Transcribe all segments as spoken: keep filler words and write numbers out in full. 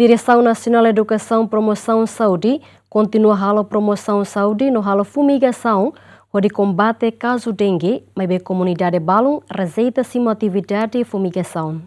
Diresaun Nasionál Edukasaun Promosaun Saúde kontinua halo promosaun saúde no halo fumigasaun hodi kombate kazu dengue, maibé komunidade balun rejeita simu atividade fumigasaun.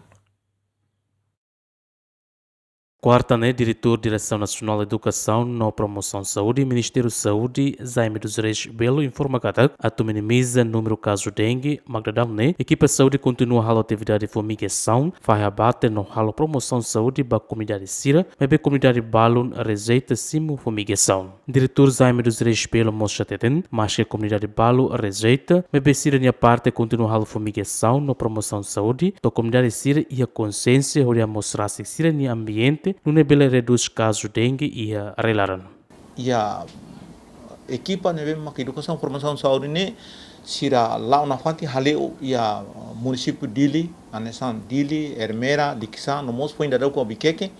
Kuarta ne'e, Diretór Diresaun Nasionál Edukasaun no Promosaun Saúde, Ministériu Saúde, Jaime dos Reis Belo, informa katak atu minimiza númeru kazu dengue mak daudaun ne'e, ekipa saúde kontinua halo atividade fumigasaun, fahe abate no halo promosaun saúde ba komunidade sira, maibé komunidade balun rejeita simu fumigasaun. Diretór Jaime dos Reis Belo mós hateten, maske komunidade balu rejeita, maibé sira-nia parte kontinua halo fumigasaun no promosaun saúde, to'o komunidade sira iha konsiénsia hodi hamoos rasik sira-nia ambiente, nune'e bele redús kazu dengue iha rai-laran. Iha ekipa ne'ebé mak edukasaun formasaun saúde ne'e, sira la'o nafatin hale'u iha munisípiu Dili, hanesan Dili, Ermera, Likisá, no mós foin daudauk Viqueque,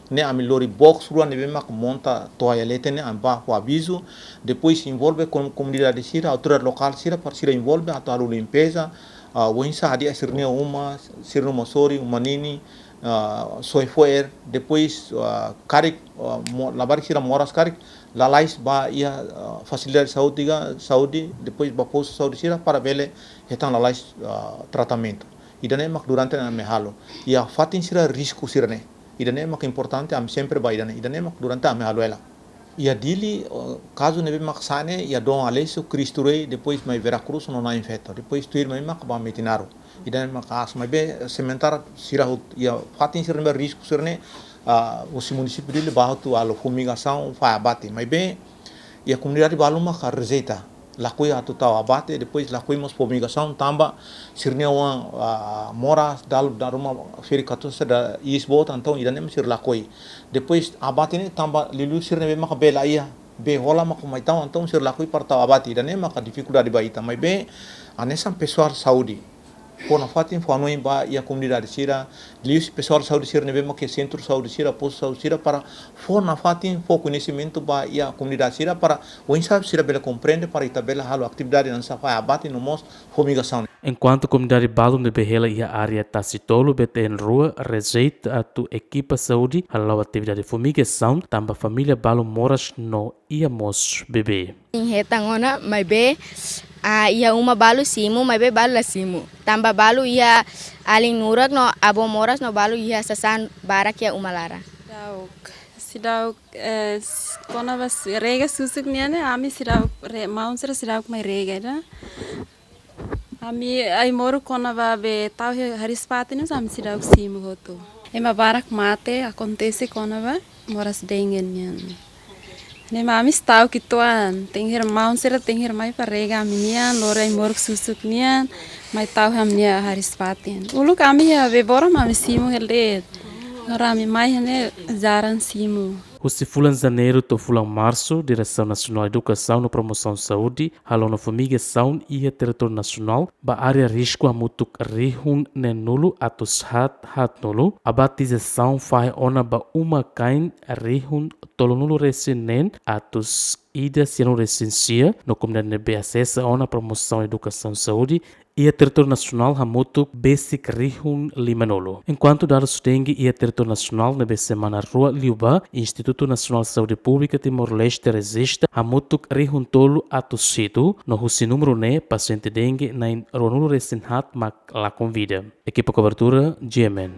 ne'e ami lori box rua ne'ebé mak monta toalla leten ne'e ami bá fó avizu, depois envolve kom-, komunidade sira, autoridade lokál sira, para sira envolve atu halo limpeza, ah, oinsá hadi'a sira-nia uma, sira-nia uma sorin, uma ninin, ah, soe fo'er, depois, ah, karik, ah, mo-, labarik sira moras karik, lalais bá iha, ah, fasilidade saúde ka, saúde, depois bá postu saúde sira para bele hetan lalais, ah, tratamentu. Ida-ne'e mak durante ne'e ami halo. Iha fatin sira risku sira-ne'e. Ida-ne'e mak importante, ami sempre bá ida-ne'e. Ida-ne'e mak durante ami halo hela. Iha Dili, eh, kazu ne'ebé mak sa'e ne'e, iha Dom Aleixo, Cristo Rei, depois mai Vera Cruz, no Nain Feto. Depois tuirmai mak bá Metinaro. Ida-ne'e mak aas, maibé sementara sira hotu, iha fatin sira ne'ebé risku sira-ne'e, ah, husi munisípiu Dili bá hotu halo fumigasaun, fahe abate. Maibé, iha komunidade balu mak rejeita. Lakohi atu tau abate, depois lakohi mós fumigasaun tanba sira-nia oan, ah, moras, dala ruma ferik-katorze da iis boot, entaun ida-ne'e mak sira lakohi. Depois abate ne'e tanba liuliu sira ne'ebé maka bee laiha, bee hola mak mai tau, entaun sira lakohi para tau abate, ida-ne'e maka difikuldade ba ita. Maibé, hanesan pesoál saúde fó nafatin fó hanoin ba iha komunidade sira, liuhusi pesoál saúde sira ne'ebé mak iha sentru saúde sira, postu saúde sira, para fó nafatin fó koñesimentu ba iha komunidade sira, para oinsá sira bele komprende, para ita bele halo atividade hanesan fahe abate no mós fumigasaun. Enkuantu komunidade balu ne'ebé hela iha área Tasi Tolu, B T N rua, rejeita atu ekipa saúde hala'o atividade fumigasaun, tanba família balu moras no iha mós bebé. Sim, hetan ona, maibé, ah, iha uma balu simu, maibé balu la simu. Tanba balu iha alin nurak no avó moras no balu iha sasán barak iha uma laran. Seidauk, seidauk, eh, s-, kona-ba s-, rega susuk nian ne'e, ami seidauk re-, maun sira seidauk mai rega ida. Ami ai-moruk kona-ba be tau he-, hariis-fatin ne'e, ami seidauk simu hotu. Ema barak mate, akontese kona-ba moras dengue nian. Ne'e mak ami seidauk uitoan, tenke maun sira tenke mai fó rega ami-nian, lori ai-moruk susuk nian, mai tau ami-nia hariis-fatin. Uluk ami iha bee boot mak ami simu hela de'it. Agora ami mai iha ne'e jarang simu. Husi fulan Janeiru to'o fulan Marsu, Diresaun Nasionál Edukasaun no Promosaun Saúde halo ona fumigasaun iha territóriu nasionál ba área risku hamutuk rihun neenulu atus haat haatnulu, abatizasaun fahe ona ba uma-kain rihun tolunulu-resin-neen atus ida sianulu-resin-sia, no komunidade ne'ebé asesa ona promosaun edukasaun saúde iha territóriu nasionál hamutuk besik rihun limanulu. Enkuantu dadus dengue iha territóriu nasionál ne'ebé semana rua liubá, Institutu Nasionál Saúde Públika Timor-Leste rejista hamutuk rihun tolu atus hitu, no husi númeru ne'e pasiente dengue na'in ruanulu-resin-haat mak lakon vida. Ekipa kobertura, G M N.